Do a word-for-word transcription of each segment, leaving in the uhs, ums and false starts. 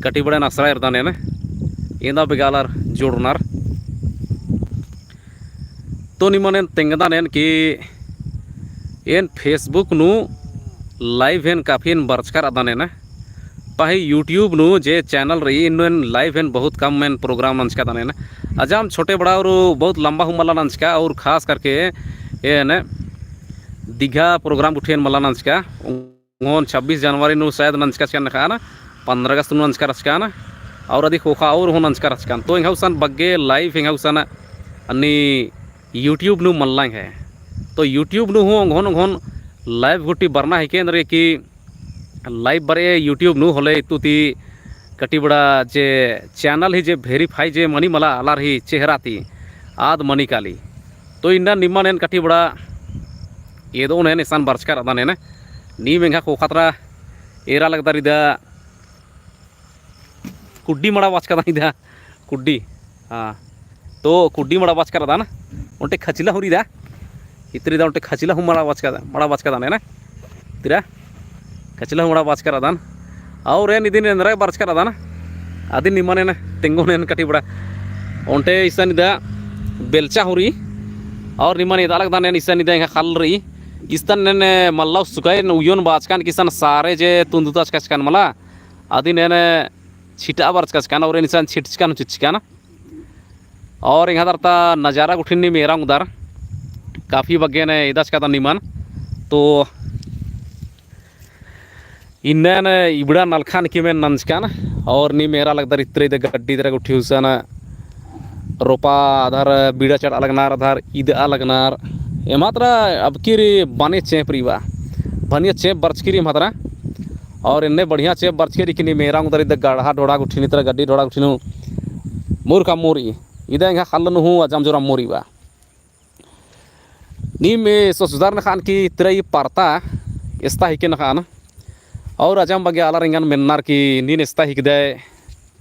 कटिबड़ा एन असरा एरदन एन, एन्दा बग्गे आलर जोड़नर। तो निमन एन तेंगदन एन कि एन Facebook नू live एन काफी एन बरचका रअदन एन। पहें YouTube नू जे channel रई, इन्नु एन live एन बहुत कम एन program नंजकादन एन। अजाम छोटे बड़ा और बहुत लंबा हूँ मला नंजका, और खास करके एन दीघा program गुट्ठी एन मला नंजका। ओंगोन छब्बीस जनवरी नू शायद नंजका रहचकन ख़ने, पन्द्रह अगस्त नू नंजका रहचकन, और अदी ख़ोख़ा और हूँ नंजका रहचकन। तो एंग्है गुसन बग्गे live एंग्है गुसन अन्नी YouTube नू मल्ला एंग्है। तो YouTube नू हूँ ओंगोन ओंगोन live गुट्ठी बरना हिके, एन्देरगे कि live बर'ए YouTube नू होले इत्तु ती कटिबड़ा जे channel ही जे verify जे मनी मला आलर ही चेहरा ती आद मनी काली। तो इन्ना निमन एन कटिबड़ा एदोन एन इसन बरचका रअदन एन। नीम एंग्है ख़ोख़ा तरा एरा लगदर इदा कुड्डी मड़ा बाचकादन इदा। कुड्डी। हाँ। तो कुड्डी मड़ा बाचका रअदन। ओन्टे खचिला हूँ रई इदा। इतरी इदा ओन्टे खचिला हूँ मड़ा बाचका, मड़ा बाचकादन एन। इतरा खचिला हूँ मड़ा बाचका रअदन। और एन इदिन एन्देर बरचका रअदन। अदिन निमन एन तेंगोन एन कटिबड़ा। ओन्टे इसन इदा बेलचा हूँ रई। और निमन एदा लगदन एन इसन इदा एंग्है ख़ल्ल रई। इसन एन मल्ला उसुकय एन उयोन बाचकन कि इसन सारे जे तुन्दुता चिचकन मला। अदिन एन छिटा बरचका चिचकन और एन इसन छिटचकन चिचकन। और एंग्है तरती नजारा गुट्ठिन नीम एरा ओंगदर। काफी बग्गे एन एदा चिचकादन निमन। तो इन्ना एन इबड़ा नलखा नू नीम एन नंजकन। और नीम एरा लगदर इतरा इदा गड्डी तरा गुट्ठी हुसन रोपा अधर बीड़ा चढ़ा लगनर, अधर इदआ लगनर। एम्है तरा अबकी रई बने चेंप रई बा। बने चेंप बरचकी रई एम्है तरा। और एन्ने बढ़िया चेंप बरचकी रई कि नीम एरा ओंगदर इदा गड़हा ढोड़ा गुट्ठिन इतरा गड्डी ढोड़ा गुट्ठिन हूँ मुर का मुर रई। इदा एंग्है ख़ल्ल नू हूँ अजाम जोरा मुर रई बा। नीम सोचदर नखान कि इतरा ई परता एस्ता हिके नखान। और अजाम बग्गे आलर एंगन मेन्नर कि नीन एस्ता हिकदय,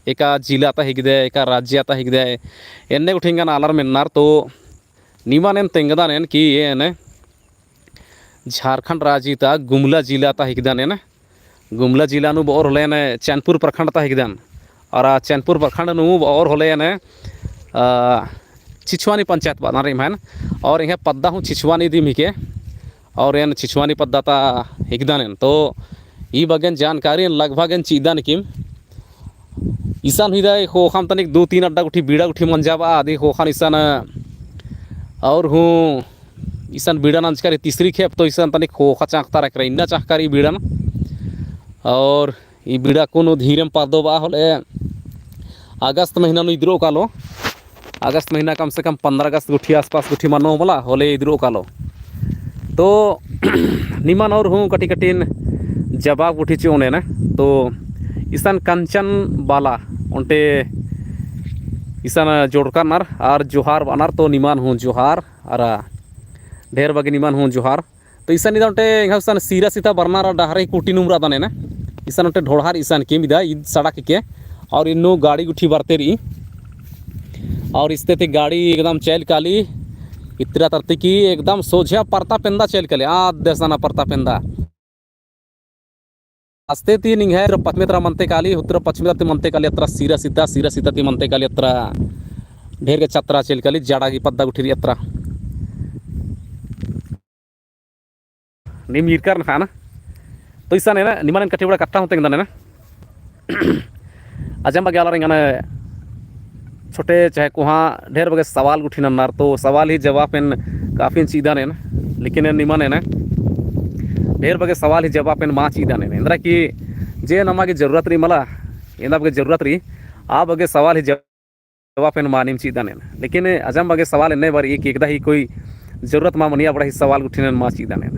एका जिला ता हिकदय, एका राज्य ता हिकदय, एन्ने गुट्ठी एंगन आलर मेन्नर। तो निमन एन तेंगदन एन कि एन झारखंड राज्य ता गुमला जिला ता हिकदन एन। गुमला जिला नू ब'ओर होले एन चैनपुर प्रखंड ता हिकदन। और आ चैनपुर प्रखंड नू ब'ओर होले एन, आ, छिछवानी पंचायत ब'अनर एम्है। और एंग्है पद्दा हूँ छिछवानी दिम हिके। और एन छिछवानी पद्दा ता हिकदन एन। तो ई बग्गेन जानकारी एन लगभग एन चि'अदन किम। इसन हूँ इदा ख़ोख़ाम तनिक दू तीन अड्डा गुट्ठी बीड़ा गुट्ठी मंजा ब'आ, अदी ख़ोख़ान इसन और हूँ इसन बीड़ा नंजका रई तीसरी खेप, तो इसन तनिक ख़ोख़ा चाँख़ता रई, इन्ना चाँख़का रई बीड़न। और ई बीड़ा कुन धीरेम परदो ब'आ होले अगस्त महीना नू इदरो कालो। अगस्त महीना कम से कम पन्द्रह अगस्त गुट्ठी आसपास गुट्ठी मनो मला होले इदरो कालो। तो निमन और हूँ कटी कटिन जवाब गुट्ठी चि'ओन एन। तो इसन कंचन बाला ओन्टे इसन जोड़कनर आर जोहार ब'अनर। तो निमन हूँ जोहार अरा ढेर बग्गे निमन हूँ जोहार। तो इसन इदा ओन्टे एंग्है गुसन सीरा सीता बरनर डहरे कुटिन उमरादन एन। इसन ओन्टे ढोड़हा रई इसन किम इदा ईद सड़क के। और इन्नु गाड़ी गुट्ठी बरते रई। और इस्ते ती गाड़ी एकदम चइल काली। इतरा तरती की एकदम सोझा परता पेंदा चइल काली। आद देसना परता पेंदा। अस्ते ती निंग्है उत्तर पश्चिमे तरा मनते काली, उत्तर पश्चिमे तरा ती मनते काली अत्रा सीरा सीता, सीरा सीता ती मनते काली अत्रा ढेर गे चत्रा चइल काली, जड़ा गी पद्दा गुट्ठी रई अत्रा। नीम ईरकर नखान। तो इसन एन, निमन एन कटिबड़ा कट्टा हूँ तेंगदन एन। अजम बग्गे आलर एंगन छोटे चाहे कोहाँ ढेर बग्गे सवाल गुट्ठी नन्नर, तो सवाल ही जवाब एन काफी चि'अदन एन, लेकिन एन निमन एन ढेर बग्गे सवाल ही जवाब एन मा चि'अदन एन। एन्दरा कि जे नमा गे जरूरत रई मला, एन्दा बग्गे जरूरत रई, आ बग्गे सवाल ही जवाब एन मा नीम चि'अदन एन। लेकिन अजम बग्गे सवाल एन्ने बारी कि एकदा ही कोई जरूरत मा मनी अबड़ा ही सवाल गुट्ठिन एन मा चि'अदन एन।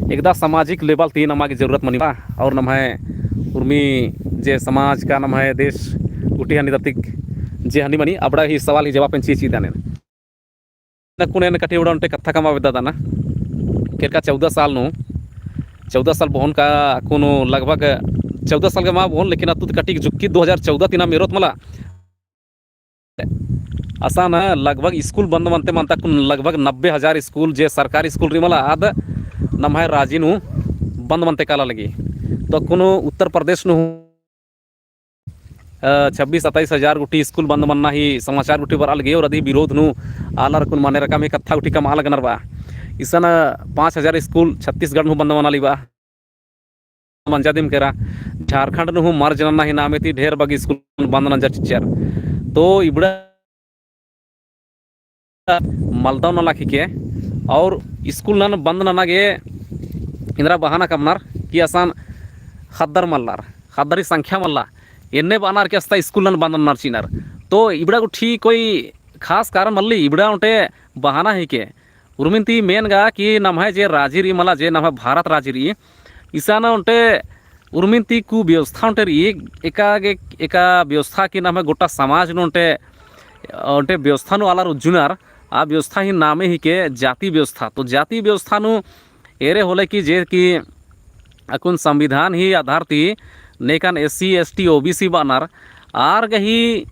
एकदा सामाजिक level ती नमा गे जरूरत मनी बा, और नम्है उर्मी जे समाज का नम्है देश गुट्ठी हनी धरती जे हनी मनी अबड़ा ही सवाल ही जवाब एन चि'अदन एन। नकुन एन कटिबड़ा ओन्टे कत्था कमआ बेद्दादन। केरका चौदह साल नू, चौदह साल ब'ओन का कुनु लगभग चौदह साल का मा ब'ओन, लेकिन अत्तु ती कटिक जुक्की दो हजार चौदह ती नाम एरोत मला। असन लगभग स्कूल बंद मनते मनता कुन लगभग नब्बे हजार स्कूल जे सरकारी स्कूल रई मला आद नम्है राजी नू बंद मनते काला लगी। तो अक्कुन उत्तर प्रदेश नू हूँ, अ, छब्बीस सत्ताईस हजार गुट्ठी स्कूल बंद मन्ना ही समाचार गुट्ठी बरआ लगी और अदी विरोध नू आलर अक्कुन मने रकम ही कत्था गुट्ठी कमआ लगनर बा। इसन पाँच हजार स्कूल छत्तीसगढ़ नू बंद मना ली बा। मंजा दिम केरा, झारखंड नू हूँ merge नन्ना ही नामे ती ढेर बग्गे स्कूल बंद नंजर चिच्चर। तो इबड़ा मलदव नलख हिके, और स्कूल नन बंद नना गे इन्द्रा बहाना कमनर कि असन ख़द्दर मल्लर, ख़द्दर ही संख्या मल्ला, एन्ने बअनर कि अस्ता स्कूल नन बंद ननर चिअनर। तो इबड़ा गुट्ठी कोई खास कारण मल्ली, इबड़ा ओन्टे बहाना हिके। उर्मिन ती मेन गा कि नम्है जे राजी रई मला, जे नम्है भारत राजी रई, इसन ओन्टे उर्मिन ती कुव्यवस्था ओन्टे रई, एका गे, एका व्यवस्था कि नम्है गोट्टा समाज नू ओन्टे, ओन्टे व्यवस्था नू आलर उज्जुनर, आ व्यवस्था ही नामे हिके जाति व्यवस्था। तो जाति व्यवस्था नू एरे होले कि जे कि अक्कुन संविधान ही आधार ती नेकन SC, ST, OBC बअनर, आर गही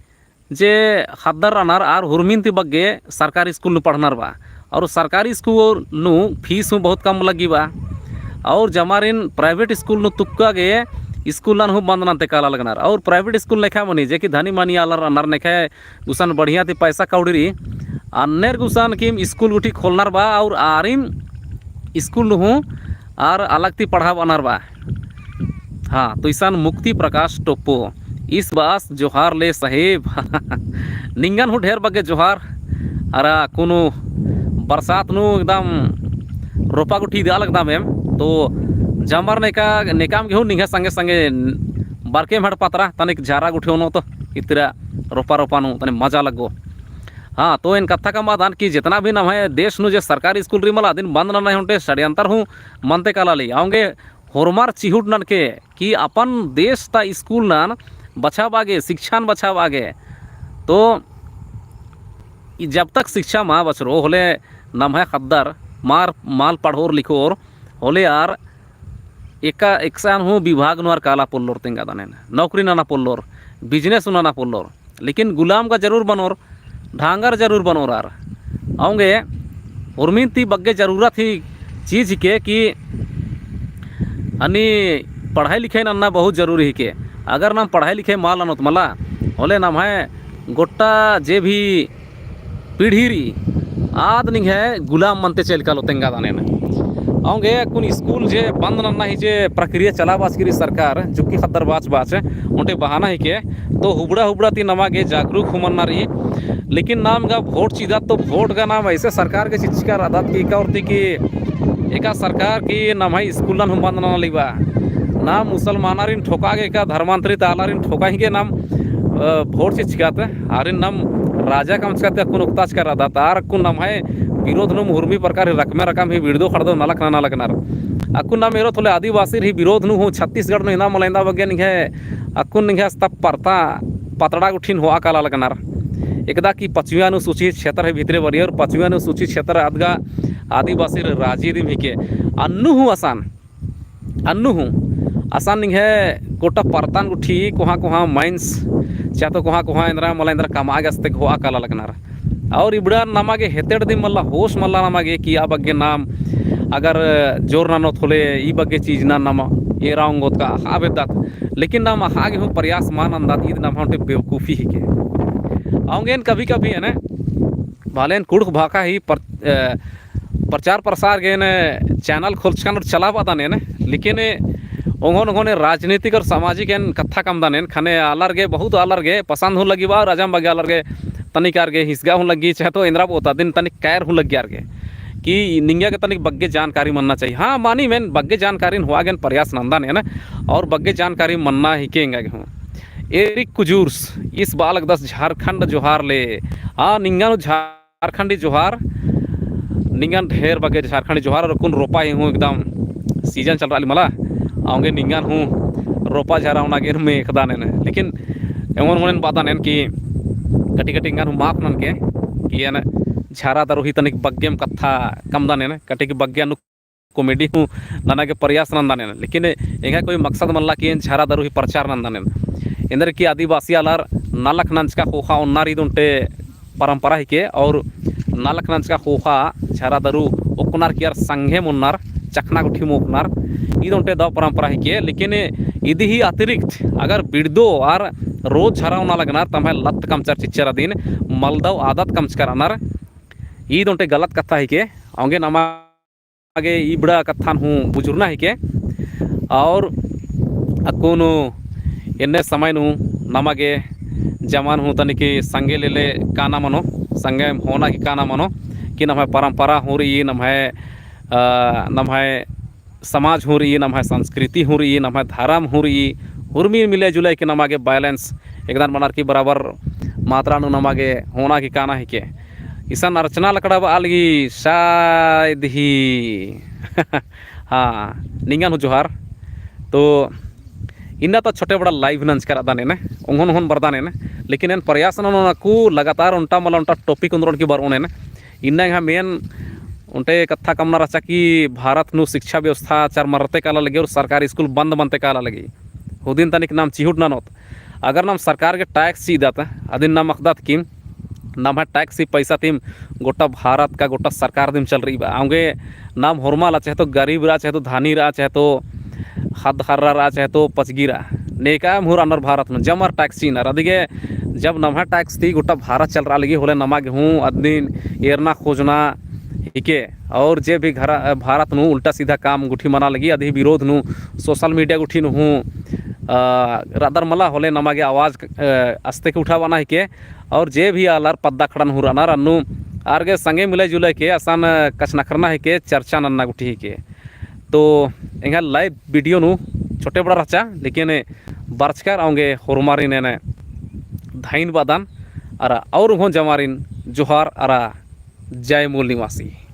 जे ख़द्दर रअनर आर हुरमिन ती बग्गे सरकारी स्कूल नू पढ़नर बा। और सरकारी स्कूल नू फीस हूँ बहुत कम लग्गी बा। और जमारिन private स्कूल नू तुक्का गे स्कूलन हूँ बंद नन्ते काला लगनर। और private स्कूल नेखा मनी, जे कि धनी मनी आलर रअनर नेखा गुसन बढ़िया ती पैसा कौड़ी रई, अन्नेर गुसन किम स्कूल गुट्ठी खोलनर बा और आरिम स्कूल नू हूँ आर अलग ती पढ़ाबअनर बा। हाँ, तो इसन मुक्ति प्रकाश टोप्पो, ईस बअस जोहार ले साहेब। निंगन हूँ ढेर बग्गे जोहार। अरा कुनु बरसात नू एकदम रोपा गुट्ठी इदा लगदम एम। तो जमर नेका, नेकाम गे हूँ निंग्है संगे संगे बरके एम हड़ पतरा, तनिक झारा गुट्ठी ओनो तो इतरा रोपा रोपा नू तनिक मजा लग्गो। हाँ, तो एन कत्था कमअदन कि जेतना भी नम्है देश नू जे सरकारी स्कूल रई मला, अदिन बंद नना ही ओन्टे षड्यंत्र हूँ मनते काला लगी। औंगे होरमर चिहुट ननके कि अपन देश ता स्कूल नन बछाबआ गे, शिक्षान बछाबआ गे। तो ई जब तक शिक्षा मा बछरो होले नम्है ख़द्दर मार, मल पढ़ोर लिखोर होले आर एका एकसन हूँ विभाग नू आर काला पोल्लोर तेंगा दनेन, नौकरी नना पोल्लोर, business नना पोल्लोर। लेकिन गुलाम गा जरूर बनोर, ढांगर जरूर बनोर आर। औंगे उर्मिन ती बग्गे जरूरत ही चीज हिके कि हनी पढ़ाई लिखाई नन्ना बहुत जरूरी हिके। अगर नाम पढ़ाई लिखाई मल ननोत मला, होले नम्है गोट्टा जे भी पीढ़ी रई, आद निंग्है गुलाम मनते चइल कालो तेंगा दनेन। औंगे अक्कुन स्कूल जे बंद नन्ना ही जे प्रक्रिया चलाबाचकी रई सरकार, जुक्की ख़द्दर बाच बाच, ओन्टे बहाना हिके, तो हुबड़ा हुबड़ा ती नमा गे जागरूक हूँ मन्ना रई। लेकिन नाम गा वोट चिदत तो वोट गा नाम ऐसे सरकार गे चिच्चका रअदत कि एका ओर ती कि एका सरकार कि नम्है स्कूलन हूँ बंद नना लिबा। नाम मुसलमानरिन ठोका गे एका धर्मांतरित आलारिन ठोका ही गे नाम, अ, वोट चिच्चकात, आरिन नाम राजा कमचकात अक्कुन ओक्ताचका रअदत, आर अक्कुन नम्है विरोध नुम हुरमी प्रकार ही रकमे रकम ही बिड़दो खड़दो नलख नना लगनर। अक्कुन नाम एरोत होले आदिवासिर ही विरोध नू हूँ छत्तीसगढ़ नू इन्दा मलइन्दा बग्गे निंग्है अक्कुन निंग्है अस्ता परता पतड़ा गुट्ठिन होआ काला लगनर। एकदा कि पचुया नू सूची क्षेत्र ही भितरे बरी और पचुया नू सूची क्षेत्र अदगा आदिवासिर राजी दिम हिके। अन्नु हूँ असन, अन्नु हूँ असन निंग्है गोट्टा परतन गुट्ठी कोहाँ कोहाँ mines, चाहे तो कोहाँ कोहाँ एन्दरा मला एन्दरा कमआ गे अस्ते होआ काला लगनर। और इबड़ा नमा गे हेतेड़ दिम मल्ला होश मल्ला नमा गे कि आ बग्गे नाम अगर जोर ननोत होले ई बग्गे चीज ना नाम एरा ओंगोत का अख़आ बेद्दत। लेकिन नाम अख़आ गे हूँ प्रयास मा नन्दत, ईद नम्है ओन्टे बेवकूफी हिके। औंगे एन कभी कभी है ना, भले एन कुँड़ुख़ भाखा ही पर-, अ, प्रचार प्रसार गे एन channel खोलचकन और चलाबअदन एन, लेकिन ओंगोन ओंगोन राजनीतिक और सामाजिक एन कत्था कमदन एन, ख़ने आलर गे बहुत आलर गे पसंद हूँ लग्गी बा और अजम बग्गे आलर गे तनिक आर गे हिसगा हूँ लग्गी, चाहे तो एन्दरा बोता दिन तनिक कैर हूँ लग्गी आर गे कि निंगा गे तनिक बग्गे जानकारी मन्ना चाहिए। हाँ, मानिम एन बग्गे जानकारीन होआ गे एन प्रयास नन्दन एन और बग्गे जानकारी मन्ना हिके एंगा गे हूँ। एरिक कुजूर्स ईस बआ लगदस झारखंड जोहार ले। हाँ, निंगन झारखंडी जोहार, निंगन ढेर बग्गे झारखंडी जोहार और अक्कुन रोपा ही हूँ एकदम season चलरआ ली मला, औंगे निंगन हूँ रोपा झारा ओना गे एन मेख़दन एन। लेकिन एमन ओनन बअदन एन कि कटी कटी एंगन हूँ माफ ननके कि एन झारा दरू ही तनिक बग्गेम कत्था कमदन एन, कटी की बग्गे अन्नु comedy हूँ नना गे प्रयास नन्दन एन, लेकिन एंगा कोई मकसद मल्ला कि एन झारा दरू ही प्रचार नन्दन एन। एन्देर कि आदिवासी आलर नलख नंजका ख़ोख़ा ओन्नर ईद ओन्टे परंपरा हिके, और नलख नंजका ख़ोख़ा झारा दरू ओक्कनर कि आर संगेम ओन्नर, चखना गुट्ठी मोख़नर। ईद ओन्टे दव परंपरा हिके, लेकिन इदी ही अतिरिक्त अगर बिड़दो आर रोज झरा ओना लगनर, तम्है लत्त कमचर चिच्चर अदिन, मलदव आदत कमचकर रअनर। ईद ओन्टे गलत कत्था हिके, औंगे नमा गे इबड़ा कत्थन हूँ बुझुरना हिके। और अक्कुन एन्ने समय नू नमा गे जमान हूँ तनिक संगे लेले काना मनो, संगे होना की काना मनो कि नम्है परंपरा हूँ रई, नम्है, अ, नम्है समाज हूँ रई, नम्है संस्कृति हूँ रई, नम्है धरम हूँ रई, हुरमी मिले जुले कि नमा गे balance एकदन मनर की बराबर मात्रा नू नमा गे होना की काना हिके। इसन अरचना लकड़ा बआ लगी शायद ही। हाँ, निंगन हूँ जोहार। तो इन्ना तो छोटे बड़ा live नंजकर अदन एन, ओंघोन ओंघोन बरदन एन, लेकिन एन प्रयास ननोन अक्कु लगातार ओन्टा मला ओन्टा topic ओन्द्रोन की बरओन एन। इन्ना एंग्है main ओन्टे कत्था कमना रहचा कि भारत नू शिक्षा व्यवस्था चरमरते काला लगी और सरकारी स्कूल बंद मनते काला लगी। हुदिन तनिक नाम चिहुट ननोत। अगर नाम सरकार गे tax चिदत, अदिन नाम अख़दत कि नम्है tax ही पैसा तिम गोट्टा भारत का गोट्टा सरकार दिम चल रई बा। औंगे नाम होरमा ला, चाहे तो गरीब रआ, चाहे तो धनी रआ, चाहे तो ख़द्द ख़र्रा रआ, चाहे तो पचगी रआ, नेका एम हूँ रअनर भारत नू जमर tax चिअनर। अदिगे जब नम्है tax ती गोट्टा भारत चल रआ लगी होले नमा गे हूँ अदिन एरना खोजना हिके। और जे भी घरा, भारत नू उल्टा सीधा काम गुट्ठी मना लगी, अदी विरोध नू social media गुट्ठी नू हूँ, अ, रअदर मला होले नमा गे आवाज, अ, अस्ते के उठाबअना हिके। और जे भी आलर पद्दा खड़न हूँ रअनर अन्नु आर गे संगे मिले जुले के असन कछनखरना हिके, चर्चा नन्ना गुट्ठी हिके। तो एंग्है live video नू छोटे बड़ा रहचा, लेकिन बरचकर औंगे होरमारिन एन धइन बअदन अरा और ओंघोन जमारिन जोहार अरा जय मूल निवासी।